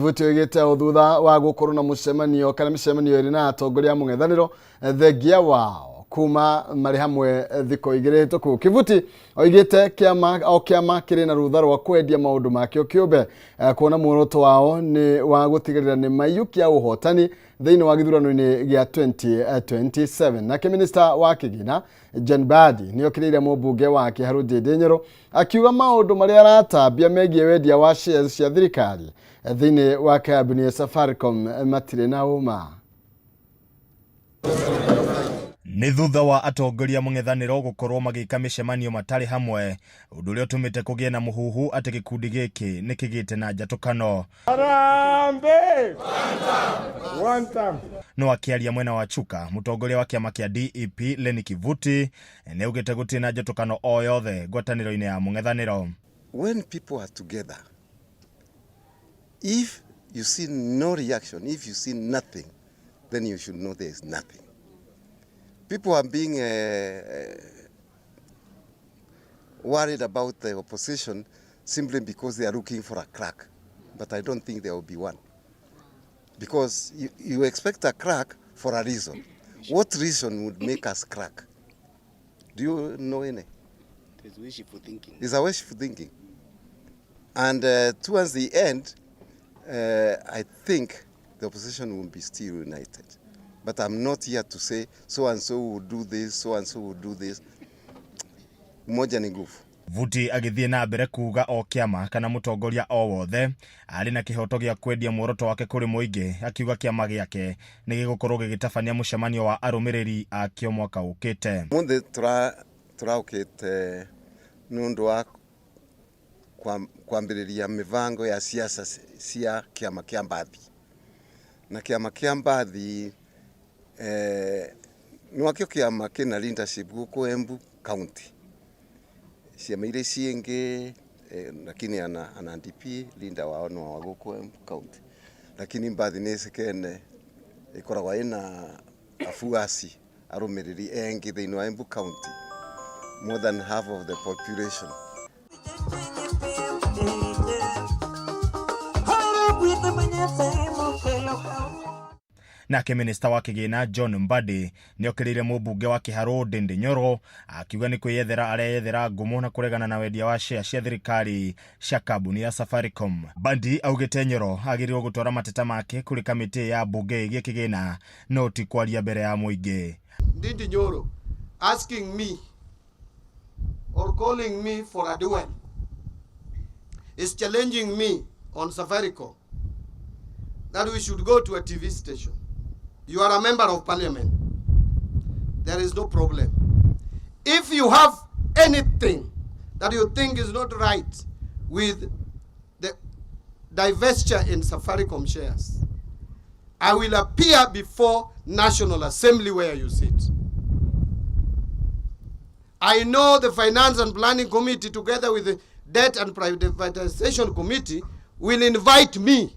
Kivuti oigĩte ũũ thutha wa gũkorwo na mũcemanio kana mĩcemanio ĩrĩ na atongoria a mũng'ethanĩro thengia wao kuma marĩ hamwe thikũ igĩrĩ hĩtũku. Kivuti oigĩte kĩama o kĩama kĩrĩ na rũtha rwa kwendia maũndũ makĩo kĩũmbe kuona muoroto wao nĩ wa gũtigĩrĩra nĩ maiyũkia ũhotani thĩinĩ wa gĩthurano-inĩ gĩa 2027. Nake minista wa kĩgĩna John Mbadi nĩ okĩrĩire mũmbunge wa Kĩharũ Ndindi Nyoro akiuga maũndũ marĩa aratambia megiĩ wendia wa shares cia thirikari thĩinĩ wa kambuni ya Safaricom matirĩ na ũma. Nĩ thutha wa atongoria mũng'ethanĩro gũkorwo magĩka mĩcemanio matarĩ hamwe, ũndũ ũrĩa ũtũmĩte kũgĩe na mũhuhu atĩ gĩkundi gĩkĩ nĩ kĩgĩte na njatũkano. Harambee! One time. No akĩaria mwena wa Chuka, mũtongoria wa kĩama kĩa DEP Lenny Kivuti nĩ augĩte gũtirĩ na njatũkano o yothe ngwatanĩro-inĩ ya mũng'ethanĩro. When people are together, if you see no reaction, if you see nothing, then you should know there is nothing. People are being worried about the opposition simply because they are looking for a crack. But I don't think there will be one. Because you expect a crack for a reason. What reason would make us crack? Do you know any? It's wishful thinking. It's a wishful thinking. And towards the end, I think the opposition will be still united. But I'm not here to say so and so will do this, so and so will do this. Umoja ni nguvu. Vuti agĩthiĩ na mbere kuuga o kĩama kana mũtongoria o wothe arĩ na kĩhoto gĩa kwendia muoroto wake kũrĩ mũingĩ, akiuga kĩama gĩake nĩ gĩgũkorwo gĩgĩtabania mũcemanio wa arũmĩrĩri akĩo mwaka ũkĩte. Mũthĩ tũraũkĩte nĩ ũndũ wa kwambĩrĩria mĩbango ya siasa cia kĩama kĩa Mbathi. Na kĩama kĩa Mbathi nwakĩo kĩama kĩna leadership gũkũ Embu County. Ciama iria ciĩngĩ lakini ana DP leader wao no wa gũkũ Embu County. Lakini Mbathi nĩ ĩcekene ĩkoragwo ĩna afuasi arũmĩrĩri engĩ thĩinĩ wa Embu County, more than half of the population. Nake minista wa kĩgĩna John Mbadi nĩ okĩrĩire mũmbunge wa Kĩharũ Ndindi Nyoro akiuga nĩ kwĩyethera areyethera ngumo na kũregana na wendia wa share cia thirikari cia kambuni ya Safaricom. Mbadi augĩte Nyoro agĩrĩirwo gũtwara mateta make kũrĩ kamĩtĩ ya mbunge ĩgiĩ kĩgĩna no ti kwaria mbere ya mũingĩ. Ndindi Nyoro asking me or calling me for a duel is challenging me on Safaricom that we should go to a TV station. You are a member of parliament. There is no problem. If you have anything that you think is not right with the divestiture in Safaricom shares, I will appear before National Assembly where you sit. I know the Finance and Planning Committee, together with the Debt and Privatization Committee, will invite me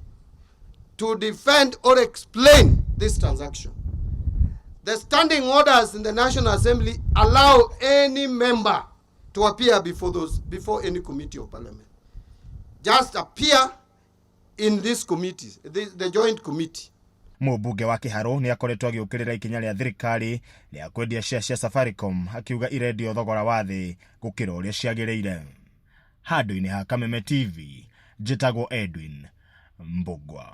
to defend or explain this transaction. The standing orders in the National Assembly allow any member to appear before any committee of parliament. Just appear in this committee, the joint committee. Mũmbunge wa Kĩharũ nĩ akoretwo agĩũkĩrĩra ikinya rĩa thirikari rĩa kwendia share cia Safaricom akiuga irendio thogora wa thĩ gũkĩra ũrĩa ciagĩrĩire. Handũ-inĩ ha Kameme TV, njĩtagwo Edwin Mbugua.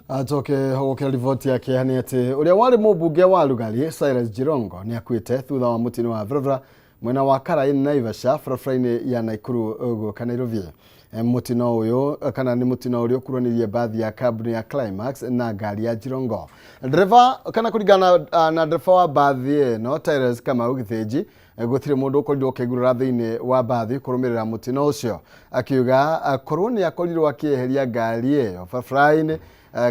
Acoke gũkĩra riboti ya kĩeha nĩ atĩ ũrĩa warĩ mũmbunge wa Lugari Cyrus Jirongo nĩ akuĩte thutha wa mũtino wa barabara mwena wa Karaini Naivasha barabara-inĩ ya Nakuru gũka Nairobi. Mũtino ũyũ kana nĩ mũtino ũrĩa ũkuruhanirie mbathi ya kambuni ya Climax na ngari ya Jirongo. Ndereba kana kũringana na ndereba wa mbathi ĩno Tyrus Kamau Gĩthĩnji, gũtirĩ mũndũ ũkorirwo ũkĩgurara thĩinĩ wa mbathi kũrũmĩrĩra mũtino ũcio, akiuga korwo nĩ akorirwo akĩeheria ngari ĩyo barabara-inĩ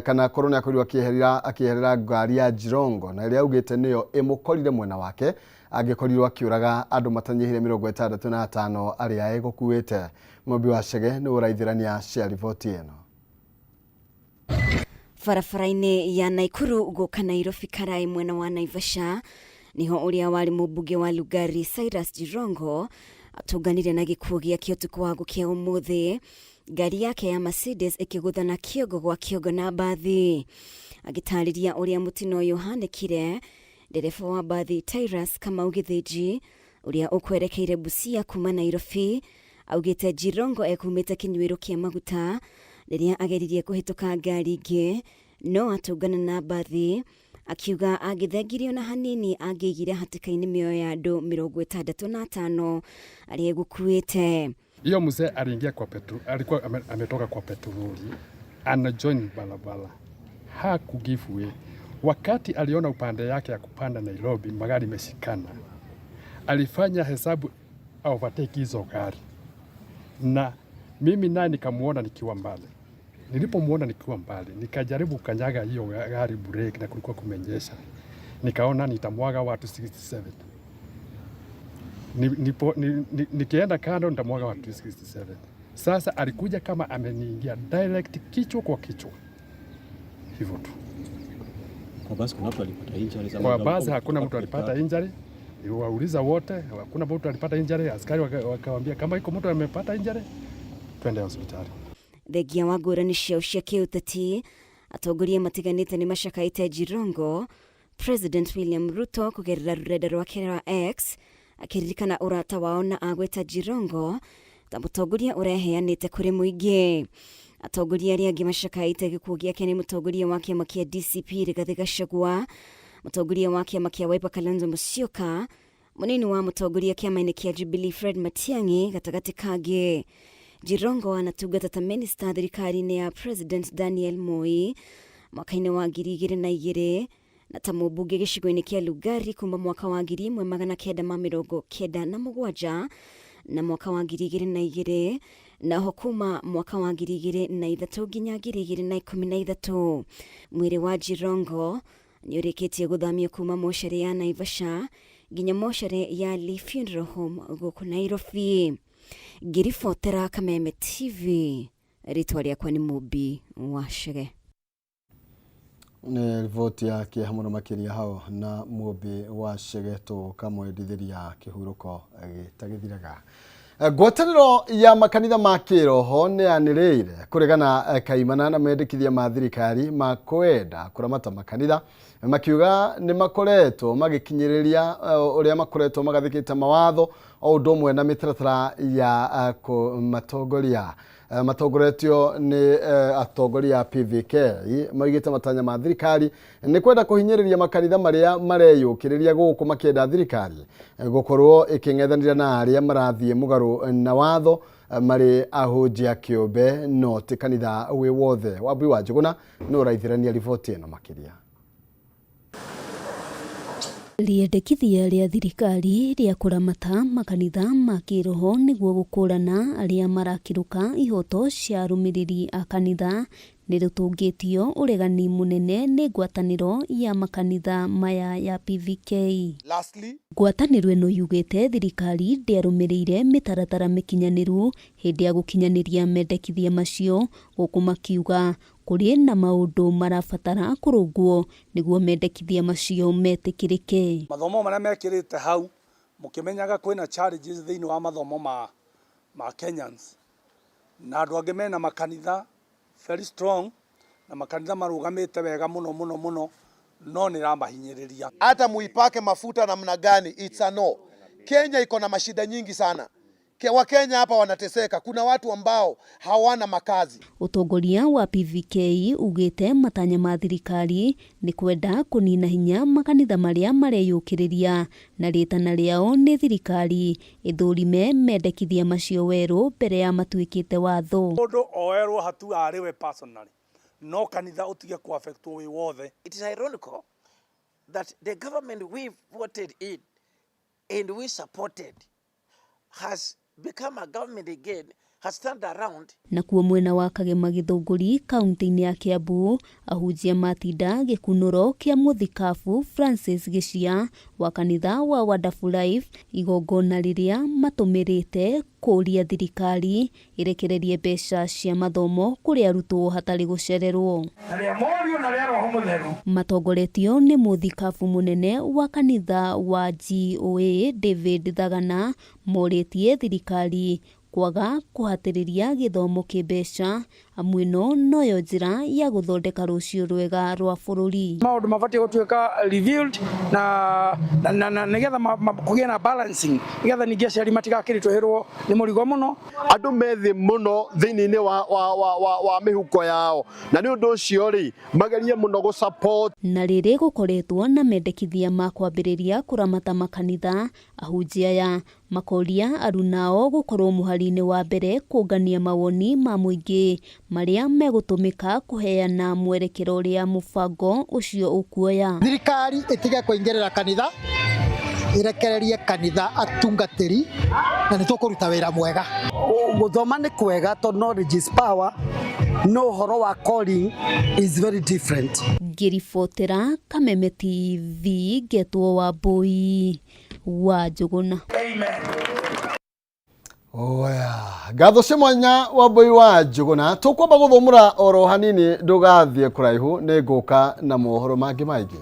kana korwo nĩ akorirwo akĩeherera ngari ya Jirongo na ĩrĩa augĩte nĩyo ĩmũkorire mwena wake, angĩkorirwo akĩũraga andũ matanyihĩire 65 arĩa egũkuĩte. Mũmbi wa Chege nĩ ũraithĩrania cia riboti ĩno. Barabara-inĩ ya Nakuru gũka Nairobi Karai mwena wa Naivasha niho ũrĩa warĩ mũmbunge wa Lugari Cyrus Jirongo atũnganire na gĩkuũ gĩake ũtukũ wa gũkĩa ũmũthĩ. Ngari yake ya Mercedes ĩkĩgũthana kĩongo gwa kĩongo na mbathi. Agĩtarĩria ũrĩa mũtino ũyũ ũhanĩkire, ndereba wa mbathi Tyrus Kamau Gĩthĩnji ũrĩa ũkwerekeire Busia kuma Nairobi augĩte Jirongo ekumĩte kĩnyuĩro kĩa maguta rĩrĩa ageririe kũhĩtũka ngari ingĩ no atũngana na mbathi. Akiuga angĩthengirio na hanini angĩigire hatĩka-inĩ mĩoyo ya andũ 65 arĩa egũkuĩte. Hiyo mzee aliingia kwa petro, alikuwa ametoka kwa petroli, ana join barabara, haku give way. Wakati aliona upande yake ya kupanda Nairobi magari imeshikana, alifanya hesabu overtake hizo gari, na mimi naye nikamuona nikiwa mbali. Nilipomuona nikiwa mbali, nikajaribu kukanyaga hiyo gari brake, na kulikuwa kumenyesha, nikaona nitamwaga watu 67. Nikienda kando nitamwaga watu 67. Sasa alikuja kama ameniingia direct kichwa kwa kichwa, hivyo tu. Kwa basi kuna watu walipata injuries ama Kwa ndio basi walikuwa hakuna mtu alipata injury, wauliza wote, hakuna mtu alipata injury. Askari wakawambia kama iko mtu amepata injury, twende hospitali. Thengia wa ngũrani ciao cia kĩũteti, atongoria matiganĩte nĩ macakaĩte Jirongo. President William Ruto kũgerera rũrenda rwake rwa X akĩririkana ũrata wao na agweta Jirongo ta mũtongoria ũreheanĩte kũrĩ mũingĩ. Atongoria arĩa angĩ macakaĩte gĩkuũ gĩake nĩ mũtongoria wa kĩama kĩa DCP Rigathĩ Gachagua, mũtongoria wa kĩama kĩa Wiper Kalonzo Musyoka, mũnini wa mũtongoria kĩama-inĩ kĩa Jubilee Fred Matiang'i gatagatĩ kangĩ. Jirongo anatungata ta minista thirikari-inĩ ya President Daniel Moi mwaka-inĩ wa 2002 na ta mũmbunge gĩcigo-inĩ kĩa Lugari kuma mwaka wa 1997 na mwaka wa 2002 naho kuma mwaka wa 2003 nginya 2013. Mwĩrĩ wa Jirongo nĩ ũrĩkĩtie gũthamio kuma mocarĩ ya Naivasha nginya mocarĩ ya Lee Funeral Home gũkũ Nairobi. Ngĩribotera Kameme TV, rĩtwa rĩakwa nĩ Mũmbi wa Chege. Nĩ riboti ya kĩeha mũno makĩria hau na Mũmbi wa Chege tũkamwendithĩria kĩhurũko gĩtagĩthiraga. Ngwatanĩro ya makanitha ma kĩroho nĩ yanĩrĩire kũregana kaimana na mendekithia ma thirikari ma kwenda kũramata makanitha, makiuga nĩ makoretwo magĩkinyĩrĩria ũrĩa makoretwo magathĩkĩte mawatho o ũndũ ũmwe na mĩtaratara ya kũmatongoria. Matongoretio nĩ atongoria a PVK maugĩte matanya ma thirikari nĩ kwenda kũhinyĩrĩria makanitha marĩa mareyũkĩrĩria gũkũ makĩenda thirikari gũkorwo ĩkĩng'ethanĩra na arĩa marathiĩ mũgarũ na watho marĩ ahunjia kĩũmbe no ti kanitha wĩ wothe. Wambui wa Njũgũna nĩ ũraithĩrania riboti ĩno makĩria. Rĩendekithia rĩa thirikari rĩa kũramata makanitha ma kĩroho nĩguo gũkũrana arĩa marakĩrũka ihoto cia arũmĩrĩri a kanitha nĩ rĩtũngĩtio ũregani mũnene nĩ ngwatanĩro ya makanitha maya ya PVK. Lastly, Ngwatanĩro ĩno yugĩte thirikari ndĩarũmĩrĩire mĩtaratara mĩkinyanĩru hĩndĩ ya gũkinyanĩria mendekithia macio, gũkũ makiuga kũrĩ na maũndũ marabatara kũrũngwo nĩguo mendekithia macio metĩkĩrĩke. Mathomo marĩa mekĩrĩte hau mũkĩmenyaga kwĩna challenges thĩinĩ wa mathomo ma Kenyans na andũ angĩ mena makanitha very strong na makanitha marũgamĩte wega mũno mũno mũno no nĩ ramahinyĩrĩria. Hata muipake mafuta namna gani, it's a no. Kenya iko na mashida nyingi sana. Wakenya hapa wanateseka. Kuna watu ambao hawana makazi. Ũtongoria wa PVK ugĩte matanya ma thirikari nĩ kwenda kũnina hinya makanitha marĩa mareyũkĩrĩria na rĩtana rĩao nĩ thirikari ĩthũrime mendekithia macio werũ mbere ya matuĩkĩte watho. Mũndũ oerwo hatua arĩ we personally no kanitha ũtige ku affectwo wĩ wothe. It is ironical that the government we voted in and we supported has become a government again, has turned around. Nakuo mwena wa Kagema Gĩthũngũri kaunti-inĩ ya Kiambu, ahunjia matinda gĩkunũro kĩa mũthikabu Francis Gĩcia wa kanitha wa Wonderful Life igongona rĩrĩa matũmĩrĩte kũũria thirikari ĩrekererie mbeca cia mathomo kũrĩ arutwo hatarĩ gũcererwo. Na rĩa Mũriũ na rĩa Roho Mũtheru. Matongoretio nĩ mũthikabu mũnene wa kanitha wa GOA David Thagana morĩtie thirikari Kwaga kũhatĩrĩria gĩthomo kĩmbeca, amu ĩno noyo njĩra ya gũthondeka rũciũ rwega rwa bũrũri. Maũndũ mabatiĩ gũtuĩka revealed na na na nĩgetha kũgĩe na balancing, nĩgetha ningĩ aciari matigakĩritũhĩrwo nĩ mũrigo mũno. Andũ me thĩ mũno thĩinĩ wa, wa, wa, wa, wa mĩhuko yao, na nĩ ũndũ ũcio rĩ, magerie mũno gũ support. Na rĩrĩ gũkoretwo na mendekithia ma kwambĩrĩria kũramata makanitha, ahunjia aya Makoria arunao gũkorwo mũhari-inĩ wa mbere kũngania mawoni ma mũingĩ marĩa megũtũmĩka kũheana mwerekera ũrĩa mũbango ũcio ũkuoya. Thirikari ĩtige kũingĩrĩra kanitha, ĩrekererie kanitha atungatĩri na nĩ tũkũruta wĩra mwega. Gũthoma nĩ kwega tondũ knowledge is power, no ũhoro wa calling is very different. Ngĩribotera Kameme TV ngetwo Wambũi. Wa Njũgũna. Oya, ngatho cia mwanya wa mbũi wa Njũgũna. Tũkwamba gũthũmũra oro hanini, ndũgathiĩ kũraihu, nĩ ngũka na mohoro mangĩ maingĩ.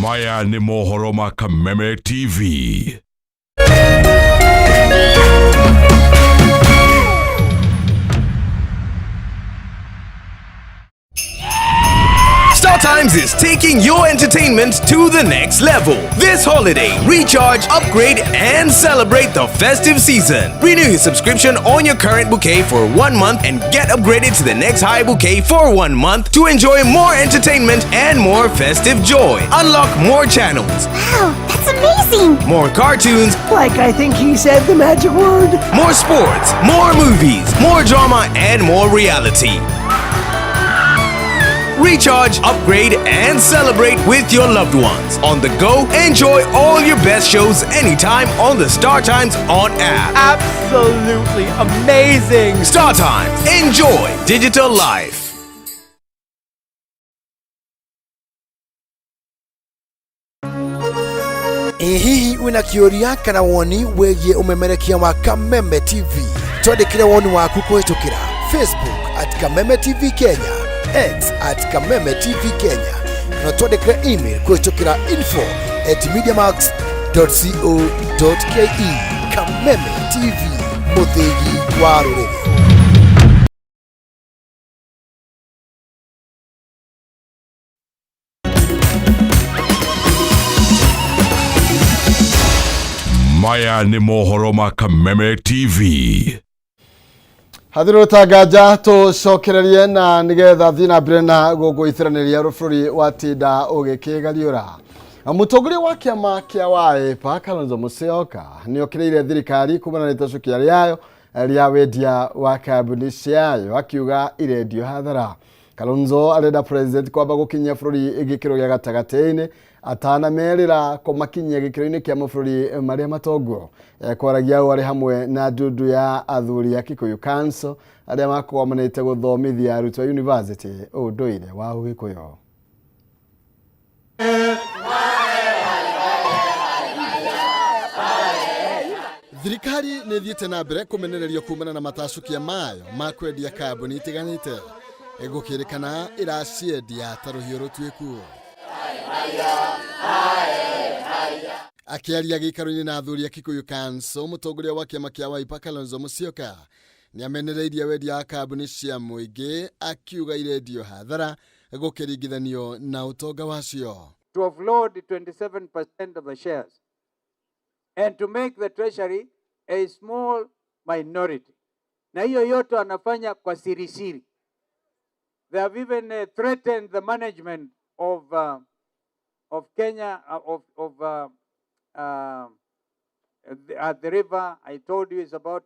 Maya nĩ mohoro ma Kameme TV. Star Times is taking your entertainment to the next level. This holiday, recharge, upgrade, and celebrate the festive season. Renew your subscription on your current bouquet for 1 month and get upgraded to the next high bouquet for 1 month to enjoy more entertainment and more festive joy. Unlock more channels. Wow, that's amazing! More cartoons. Like I think he said the magic word. More sports, more movies, more drama, and more reality. Recharge, upgrade, and celebrate with your loved ones. On the go, enjoy all your best shows anytime on the Star Times On app. Absolutely amazing! Star Times, enjoy digital life. Ĩ hihi wĩna kĩũria kana woni wĩgiĩ ũmemerekia wa Kameme TV? Twandĩkĩre woni waku kũhĩtũkĩra Facebook at Kameme TV Kenya, X at Kameme TV Kenya, kana twandĩkĩre email kũhĩtũkĩra info at mediamax.co.ke. Kameme TV, mũthĩgi wa rũrĩrĩ. Maya nĩ mohoro ma Kameme TV. Hathirũta nganja tũcokererie na nĩgetha thiĩ na mbere na gũgũitĩranĩria bũrũri watinda ũgĩkĩgariũra. Mũtongoria wa kĩama kĩa Wiper Kalonzo Musyoka nĩokĩrĩire thirikari kumana na itacũkia rĩayo rĩa wendia wa kambuni ciayo, akiuga irendio hathara. Kalonzo arenda president kwamba gũkinyia bũrũri gĩkĩro gĩa gatagatĩ-inĩ atanamerĩra kũmakinyia gĩkĩro-inĩ kĩa mabũrũri marĩa matongu. Kwaragia ũũ arĩ hamwe na ndundu ya athuri a Kikuyu Council arĩa makomanĩte gũthomithia arutwo a university ũndũire wa Ũgĩkũyũ. Thirikari nĩ ĩthiĩte na mbere kũmenererio kumana na matacũkia mayo ma kwendia kambuni itiganĩte, gũkĩrĩkana ĩraciendia ta rũhiũ rũtuĩku. Akĩaria gĩikaro-inĩ na athuri a Kikuyu Council, mũtongoria wa kĩama kĩa Wiper Kalonzo Musyoka nĩamenereirie wendia wa kambuni cia mũingĩ, akiuga irendio hathara gũkĩringithanio na ũtonga wacio. To offload 27% of the shares and to make the treasury a small minority. Na hiyo yote wanafanya kwa siri siri. They have even threatened the management of Kenya, of at the river. I told you it's about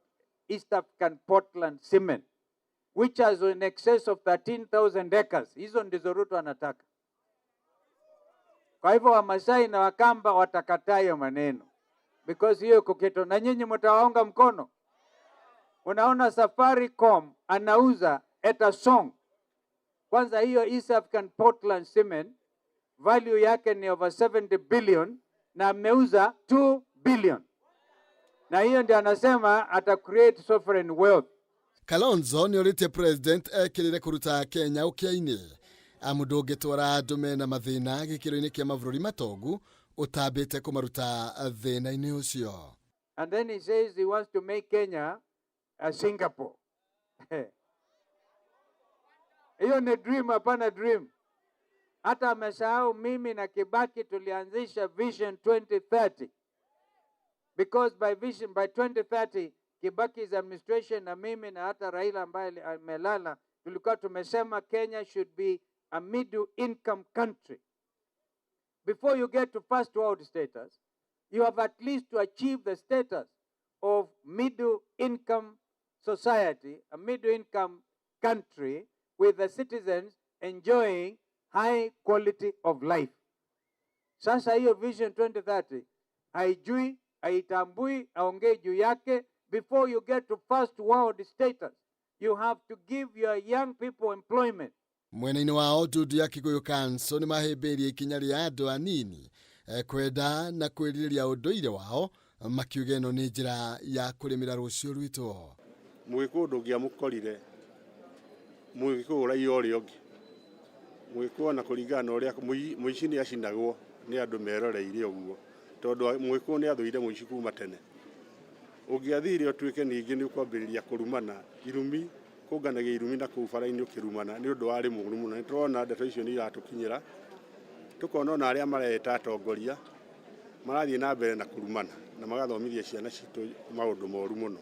East African Portland Cement, which has in excess of 13,000 acres. Hizo ndizo Ruto anataka. Kwa hivyo Wamasai na Wakamba watakataa hiyo maneno, because hiyo iko kitu, na nyinyi mtawaunga mkono. Unaona Safaricom anauza at a song. Kwanza hiyo East African Portland Cement value yake ni over 70 billion na ameuza 2 billion. Na hiyo ndio anasema ata create sovereign wealth. Kalonzo nĩorĩtie president ekĩrĩre kũruta Kenya ũkĩa-inĩ, amu ndũngĩtwara andũ mena mathĩna gĩkĩro-inĩ kĩa mabũrũri matongu. Ũtambĩte kũmaruta thĩna-inĩ ũcio. And then he says he wants to make Kenya a Singapore. Hiyo ni dream, hapana dream. Hata amesahau mimi na Kibaki tulianzisha Vision 2030. Because by vision by 2030 Kibaki's administration na mimi na hata Raila ambaye amelala tulikuwa tumesema Kenya should be a middle income country. Before you get to first world status, you have at least to achieve the status of middle income society, a middle income country with the citizens enjoying high quality of life. Sasa hiyo Vision 2030 haijui, haitambui, haongei juu yake. Before you get to first world status, you have to give your young people employment. Mwena-inĩ wao ndundu ya Kikuyu Council nĩ mahĩmbĩirie ikinya rĩa andũ anini kwenda na kwĩrirĩria ũndũire wao, makiuga ĩno nĩ njĩra ya kũrĩmĩra rũciũ rwitũ. Mũgĩkũyũ ndũngĩamũkorire mũgĩkũyũ ũraiya ũrĩa ũngĩ, mũgĩkũyũ ona kũringana na ũrĩa mũici nĩ acinagwo nĩ andũ meroreire ũguo, tondũ mũgĩkũyũ nĩ athũire mũici kuma tene. Ũngĩathire ũtuĩke ningĩ nĩ ũkwambĩrĩria kũrumana irumi, kũnganagia irumi na kũu bara-inĩ ũkĩrumana nĩ ũndũ warĩ mũũru mũno. Nĩ tũrona ndeto icio nĩ iratũkinyĩra, tũkona ona arĩa mareta atongoria marathiĩ na mbere na kũrumana na magathomithia ciana citũ maũndũ moru mũno.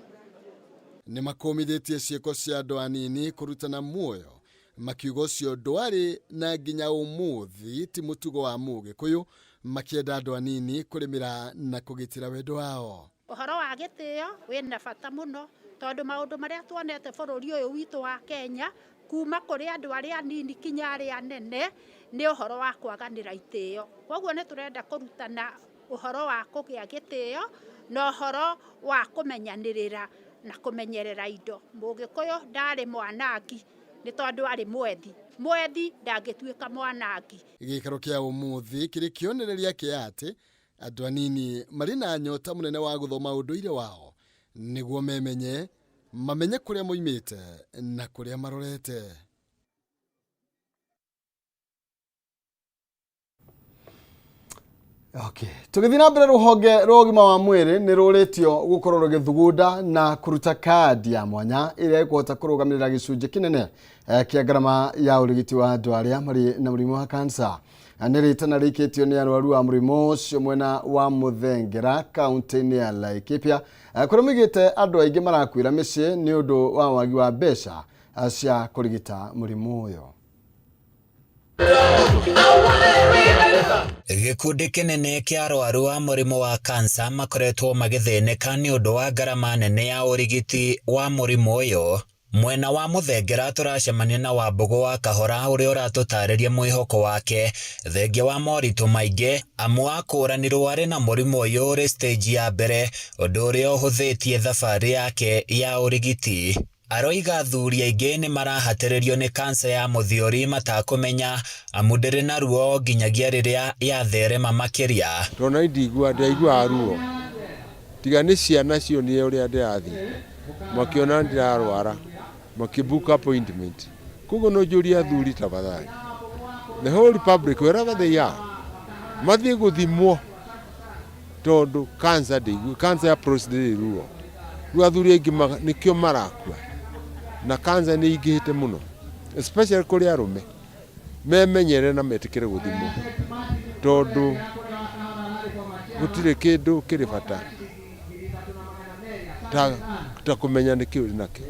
Nĩ makũmithĩtie ciĩko cia andũ anini kũrutana muoyo, makiuga ũcio ndwarĩ na nginya ũmũthĩ ti mũtugo wa Mũgĩkũyũ, makĩenda andũ anini kũrĩmĩra na kũgitĩra wendo wao. Ũhoro wa gĩtĩo wĩna bata mũno, tondũ maũndũ marĩa tuonete bũrũri ũyũ witũ wa Kenya kuma kũrĩ andũ arĩa anini kinya arĩa anene nĩ ũhoro wa kwaganĩra itĩo. Koguo nĩ tũrenda kũrutana ũhoro wa kũgĩa gĩtĩo na ũhoro wa kũmenyanĩrĩra na kũmenyerera indo. Mũgĩkũyũ ndarĩ mwanangi nĩ tondũ arĩ mwethi, mwethi ndangĩtuĩka mwanangi. Gĩikaro kĩa ũmũthĩ kĩrĩ kĩonereria kĩa atĩ andũ anini marĩ na nyota mũnene wa gũthoma ũndũire wao nĩguo memenye, mamenye kũrĩa moimĩte na kũrĩa marorete. Okay. Tũgĩthiĩ na mbere, rũhonge rwa ũgima wa mwĩrĩ nĩ rũrĩtio gũkorwo rũgĩthugunda na kũruta kandi ya mwanya ĩrĩa ĩkũhota kũrũgamĩrĩra gĩcunjĩ kĩnene kĩa ngarama ya ũrigiti wa andũ arĩa marĩ na mũrimũ wa kansa. Nĩ rĩtana rĩikĩtio nĩ arwaru a mũrimũ ũcio mwena wa Mũthengera kaunti-inĩ ya Laikipia, kũrĩa moigĩte andũ aingĩ marakuĩra mĩciĩ nĩ ũndũ wa wagi wa mbeca cia kũrigita mũrimũ ũyũ. Gĩkundi kĩnene kĩa arwaru a mũrimũ wa kansa makoretwo magĩthĩnĩka nĩ ũndũ wa ngarama nene ya ũrigiti wa mũrimũ ũyũ. Mwena wa Mũthengera tũracemania na Wambũgũ wa Kahora ũrĩa ũratũtarĩria mwĩhoko wake thengia wa moritũ maingĩ, amu akũranirwo arĩ na mũrimũ ũyũ ũrĩ stage ya mbere, ũndũ ũrĩa ũhũthĩtie thabarĩ yake ya ũrigiti. Aroiga athuri aingĩ nĩ marahatĩrĩrio nĩ kansa ya mũthiori matakũmenya, amu ndĩrĩ na ruo nginyagia rĩrĩa yatherema makĩria. Tondũ ndiguaga ndiraiguaga ruo, tiga nĩ ciana cionire ũrĩa ndĩrathiĩ, makĩona ndĩrarwara, makĩ book appointment. Koguo no njũrie athuri tafadhali, the whole republic wherever they are, mathiĩ gũthimwo tondũ cancer ndĩigu, cancer ya prostate ndĩrĩ ruo. Rĩu athuri aingĩ nĩkĩo marakua, na cancer nĩ ingĩhĩte mũno, especially kũrĩ arũme. Memenyere na metĩkĩre gũthimwo tondũ gũtirĩ kĩndũ kĩrĩ bata ta kũmenya nĩkĩ ũrĩ nakĩo.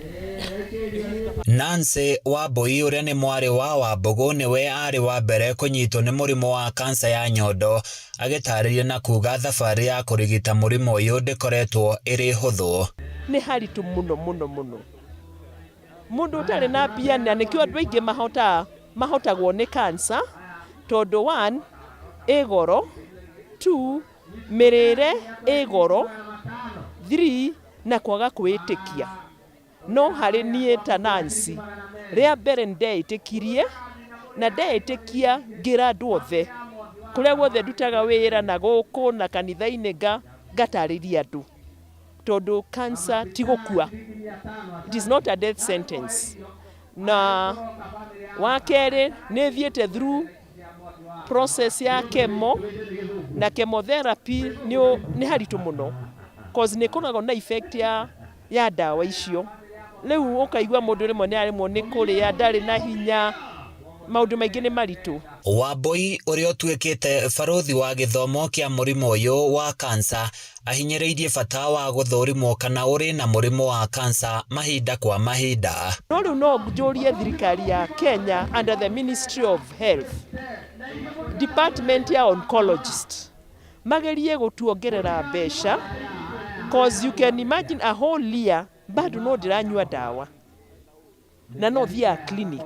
Nancy Wambui ũrĩa nĩ mwarĩ wa Wambũgũ nĩwe arĩ wa mbere kũnyitwo nĩ mũrimũ wa kansa ya nyondo, agĩtarĩria na kuga thabarĩ ya kũrigita mũrimũ ũyũ ndĩkoretwo ĩrĩ hũthũ. Nĩ haritũ mũno mũno mũno, mũndũ ũtarĩ na mbia, na nĩkĩo andũ aingĩ mahotagwo nĩ cancer, tondũ one, ĩ goro, two, mĩrĩre ĩ goro, three, na kwaga kwĩĩtĩkia. No harĩ niĩ ta Nancy, rĩa mbere nĩndeĩtĩkirie, na ndeĩtĩkia ngĩra andũ othe kũrĩa guothe ndutaga wĩra na gũkũ na kanitha-inĩ ngatarĩria andũ, tondũ cancer ti gũkua, it is not a death sentence. Na wa kerĩ, nĩ thiĩte through process ya chemo. Na chemotherapy nĩ haritũ mũno cause nĩ ĩkoragwo na effect ya ndawa icio. Rĩu ũkaigua mũndũ rĩmwe nĩ aremwo nĩ kũrĩa, ndarĩ na hinya, maũndũ maingĩ nĩ maritũ. Wambui ũrĩa ũtuĩkĩte barũthi wa gĩthomo kĩa mũrimũ ũyũ wa kansa ahinyĩrĩirie bata wa gũthũrimwo kana ũrĩ na mũrimũ wa kansa mahinda kwa mahinda. No rĩu no njũrie thirikari ya Kenya under the Ministry of Health, department ya oncologist, magerie gũtuongerera mbeca, cause you can imagine a whole year bado no ndĩranyua ndawa na no thiaga clinic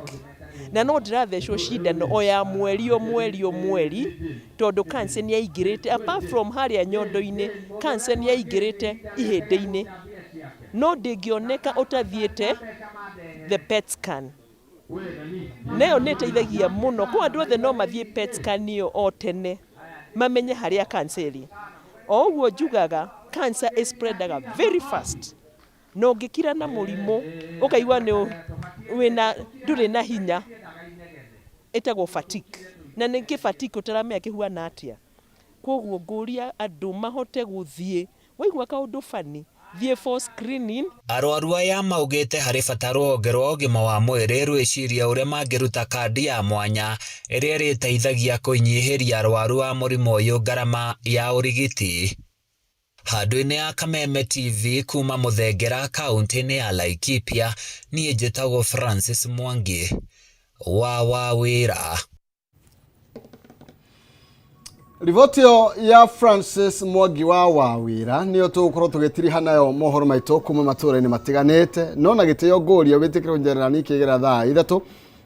na no ndĩrathecwo cindano o ya mweri o mweri o mweri tondũ cancer nĩ yaingĩrĩte apart from harĩa nyondo-inĩ, cancer nĩ yaingĩrĩte ihĩndĩ-inĩ no ndĩngĩoneka ũtathiĩte the PET scan. Na ĩyo nĩ ĩteithagia mũno kwa andũ othe no mathiĩ PET scan ĩyo o tene mamenye harĩa cancer ĩrĩ. O ũguo njugaga cancer ĩ spreadaga very fast na ũngĩkira na mũrimũ ũkaigua nĩ wĩna ndũrĩ na hinya ĩtagwo fatigue na nĩkĩ fatigue ũtaramenya kĩhuana atĩa. Kwoguo ngũria andũ mahote gũthiĩ waigua kaũndũ funny thiĩ for screening. Arwaru aya maugĩte harĩ bata rũhonge rwa ũgima wa mwĩrĩ rwĩcirie ũrĩa mangĩruta kandi ya mwanya ĩrĩa ĩrĩteithagia kũnyihĩria arwaru a mũrimũ ũyũ ngarama ya ũrigiti. Handũ-inĩ ya Kameme TV kuma Mũthengera kaunti-inĩ ya Laikipia, niĩ njĩtagwo Francis Mwangi wa Wawĩra. Riboti ĩyo ya Francis Mwangi wa Wawĩra nĩyo tũgũkorwo tũgĩtiriha nayo mohoro maitũ kuma matũũra-inĩ matiganĩte, no na gĩtĩo ngũria wĩtĩkĩre kũnjerera nikĩgera thaa 3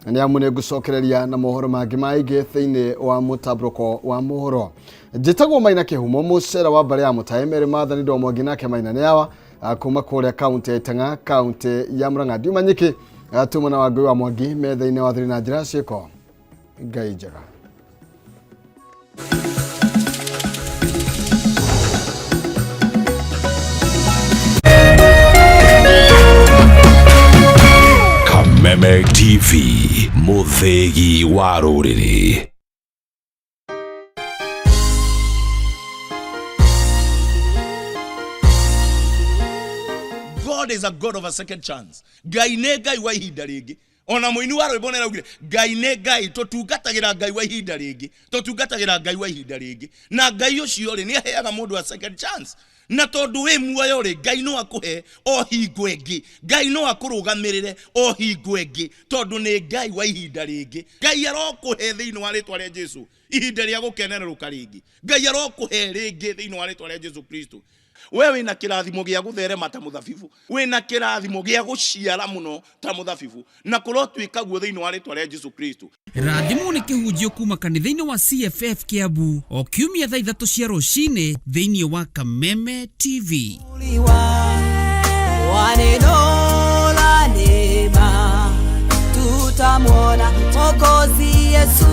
nĩ amu nĩ ngũcokereria na mohoro mangĩ maingĩ thĩinĩ wa mũtambũrũko wa mohoro. Njĩtagwo Maina Kĩhumo, mũcera wa mbarĩ ya Mũtaĩ Mary Mathani Ndo Mwangi nake Maina nĩ awa kuma kũrĩa kaunti ya Itang'a, kaunti ya Murang'a. Ndiuma nyiki tuma na Wangũi wa Mwangi metha-inĩ wa thiri na njĩra ciĩko. Ngai njega. Kameme TV, mũthĩgi wa rũrĩrĩ. God is a God of a second chance. Ngai nĩ Ngai wa ihinda rĩngĩ. Ona mũini wa rwĩmbo nĩaraugire Ngai nĩ Ngai, tũtungatagĩra Ngai wa ihinda rĩngĩ, tũtungatagĩra Ngai wa ihinda rĩngĩ. Na Ngai ũcio rĩ, nĩ aheaga mũndũ a second chance. Na tondũ wĩ muoyo rĩ, Ngai no akũhe o hingo ĩngĩ, Ngai no akũrũgamĩrĩre o hingo ĩngĩ, tondũ nĩ Ngai wa ihinda rĩngĩ. Ngai arokũhe thĩinĩ wa rĩtwa rĩa Jesu ihinda rĩa gũkenererũka rĩngĩ. Ngai arokũhe rĩngĩ thĩinĩ wa rĩtwa rĩa Jesu Kristo. We wĩna kĩrathimo gĩa gũtherema ta mũthabibũ, wĩna kĩrathimo gĩa gũciara mũno ta mũthabibũ, na kũrotuĩka guo thĩinĩ wa rĩtwa rĩa Jesu Kristo. Rathimwo nĩ kĩhunjio kuma kanitha-inĩ wa CFF Kiambu o kiumia thaa 3 cia rũcinĩ thĩinĩ wa Kameme TV. Wa neno la neema tutamwona Mwokozi Yesu.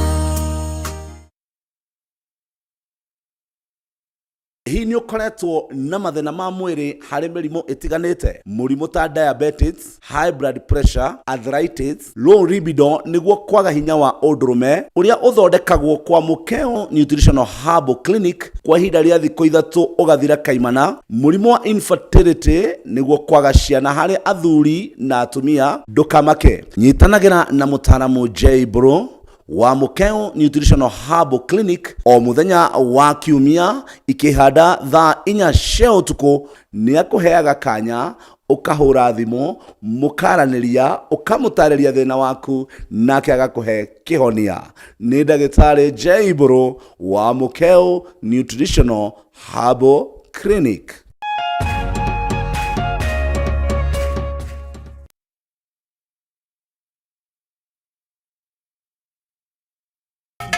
Hihi nĩ ũkoretwo na mathĩna ma mwĩrĩ harĩ mĩrimũ ĩtiganĩte? Mũrimũ ta diabetes, high blood pressure, arthritis, low libido nĩguo kwaga hinya wa ũndũrũme ũrĩa ũthondekagwo kwa Mũkeo Nutritional Herbal Clinic kwa ihinda rĩa thikũ 3 ũgathira kaimana. Mũrimũ wa infertility nĩguo kwaga ciana harĩ athuri na atumia, ndũkamake. Nyitanagĩra na mũtaaramu J Bro wa Mũkeo Nutritional Herbal Clinic o mũthenya wa kiumia ikĩhanda thaa 4 cia ũtukũ. Nĩ akũheaga kanya ũkahũra thimũ mũkaranĩria, ũkamũtarĩria thĩna waku nake agakũhe kĩhonia. Nĩ ndagĩtarĩ J Mbũrũ wa Mũkeo Nutritional Herbal Clinic.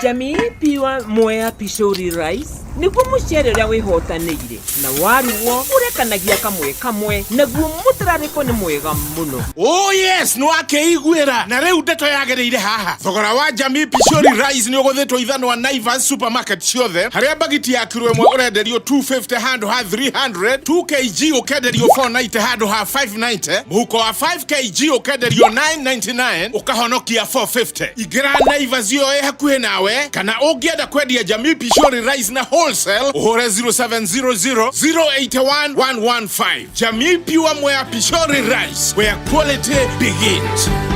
Jamii Pure Mwea Pishori Rice nĩguo mũcere ũrĩa wĩhotanĩire na warugwo ũrekanagia kamwe kamwe naguo mũtararĩko nĩ mwega mũno. Oh yes, nĩ wakĩiguĩra na rĩu ndeto yagĩrĩire haha. Thogora wa Jamii Pishori Rice nĩ ũgũthĩtwo ithanwa Naivas supermarket ciothe, harĩa bagiti ya kiro 1 ũrenderio 250 handũ ha 300, 2 kg ũkenderio 490 handũ ha 590, mũhuko wa 5 kg ũkenderio 999 ũkahonokia 450. Ingĩra Naivas ĩyo ĩ hakuhĩ nawe, kana ũngĩenda kwendia Jamii Pishori Rice na wholesale Wholesale ũhũre 0700 081 115. Jamii Pure Mwea Pishori Rice, where quality begins.